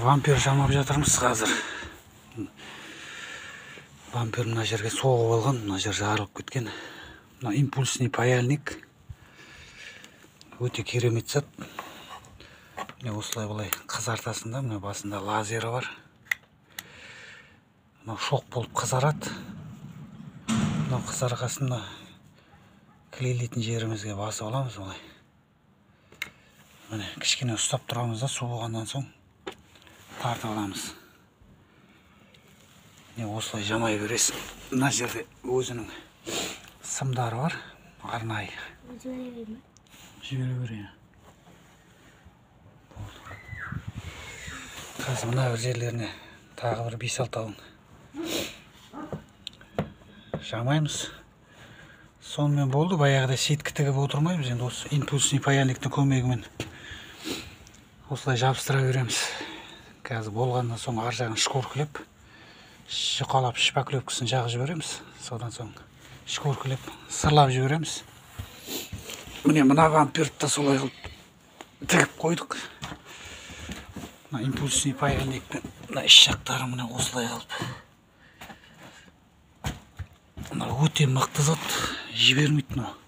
Бампер жамап жатырмыз қазір. Бампер мына жерге соғып алған, мына жер жарылып кеткен. Мына импульсный паяльник өте керемет зат. Міне, осылай былай қызартасың да, мына басында лазері бар. Мынау шоқ болып қызарады. Мынау қызарғасын мына клейлейтін жерімізге басып аламыз былай. Міне, кішкене ұстап тұрамыз да, су болғаннан соң тартып аламыз. Міне, осылай жамай бересің. Мына жерде өзінің сымдары бар арнайы. Жібере берме. Жібере бер, иә. Болды. Қазір мына бір жерлеріне тағы бір бес алтауын жамаймыз. Сонымен болды. Баяғыда сеткі тігіп отырмаймыз енді, осы импульсный паяльниктің көмегімен осылай жабыстыра береміз. Қазір болғаннан соң ар жағын шкуркілеп, жұқалап, шпаклевкасын жағып жібереміз. Содан соң шкуркілеп, сырлап жібереміз. Міне, мына бамперді да солай қылып тігіп қойдық. Мына импульсный паяльникпен мына іш жақтары, міне, осылай қылып. Мына өте мықты зат, жібермейді мынау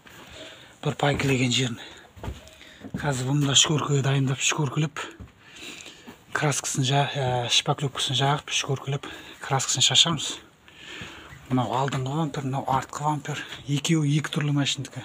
бір пайкілеген жерін. Қазір бұны да шкуркаға дайындап, шкуркілеп, краскасын, шпаклевкасын жағып, шкуркілеп, краскасын шашамыз. Мынау алдыңғы бампер, мынау артқы бампер, екеуі екі түрлі машинікі.